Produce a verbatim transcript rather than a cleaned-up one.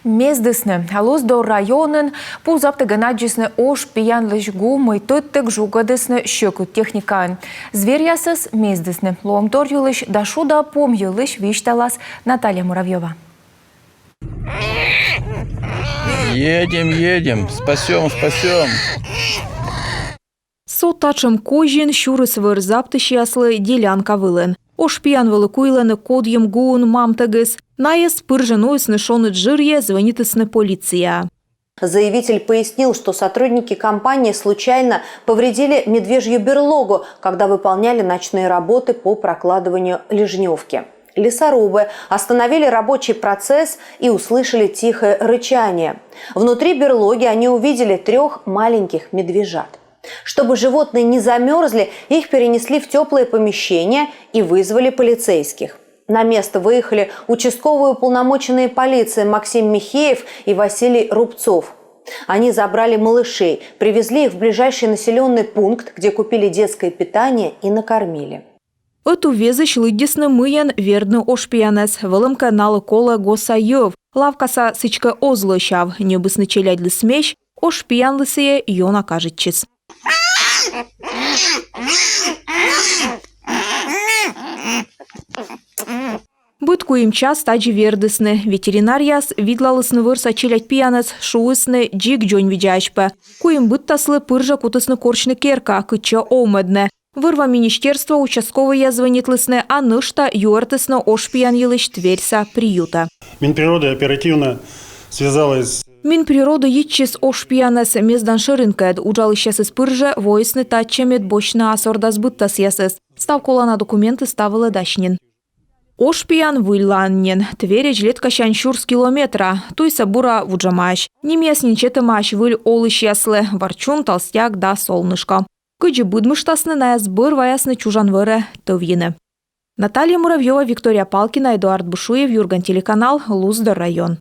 Мездісны. Луздор районын пу заптігӧн аддзисны ош пиянлысь гу, мый тӧдтӧг жугӧдісны сьӧкыд техникаӧн. Зверьясӧс мездісны. Лоӧмтор йылысь да шуда пом йылысь висьталас Наталья Муравьёва. Едем, едем, спасем, спасем. Со татшӧм козин сюрис вӧр заптысьяслы делянка вылын. Ош пиян вӧлі куйлӧны кодйӧм гуын мамтӧгыс. Найӧс пыр жӧ нуисны шоныд жырйӧ, звӧнитісны полицияӧ. Заявитель пояснил, что сотрудники компании случайно повредили медвежью берлогу, когда выполняли ночные работы по прокладыванию ливневки. Лесорубы остановили рабочий процесс и услышали тихое рычание. Внутри берлоги они увидели трех маленьких медвежат. Чтобы животные не замерзли, их перенесли в теплое помещение и вызвали полицейских. На место выехали участковые уполномоченные полиции Максим Михеев и Василий Рубцов. Они забрали малышей, привезли их в ближайший населенный пункт, где купили детское питание и накормили. Ӧтув везысь лыддисны, мыйӧн вердны ош пиянӧс. Вӧлӧмкӧ, налы колӧ госа йӧв. Лавкаса сідзкӧ оз лӧсяв. Ньӧбисны челядьлы смесь, ош пиянлы сійӧ ёна кажитчис. Быд куим час тадзи вердісны. Ветеринаръяс видлалісны вӧрса челядь пиянӧс, шуисны, дзик дзоньвидзаӧсь пӧ. Куим быдтаслы пыр жӧ кутісны корсьны керка, кытчӧ овмӧдны. Вӧр-ва министерствоӧ участковӧйяс звӧнитлісны, а нӧшта юӧртісны ош пиян йылысь Тверьса приютӧ. Минприроды оперативно связалась. Минприроды йитчис ош пиянӧс мездан шӧринкӧд. Уджалысьясыс пыр жӧ воисны татчӧ, мед босьтны ас ордас быдтасъясӧс. Став колана документыс та вылӧ дась нин. Ош пиян выльлаын нин. Тверьӧдз Леткасянь сюрс километра. Туйсӧ бура вуджӧмаӧсь. Нимъяс нин сетӧмаӧсь выль олысьяслы: Ворчун, Толстяк да Солнышко. Кыдзи быдмыштасны, найӧс бӧр ваясны чужан вӧрӧ тӧвйыны. Наталья Муравьёва, Виктория Палкина, Эдуард Бушуев, «Юрган» телеканал, Луздор район.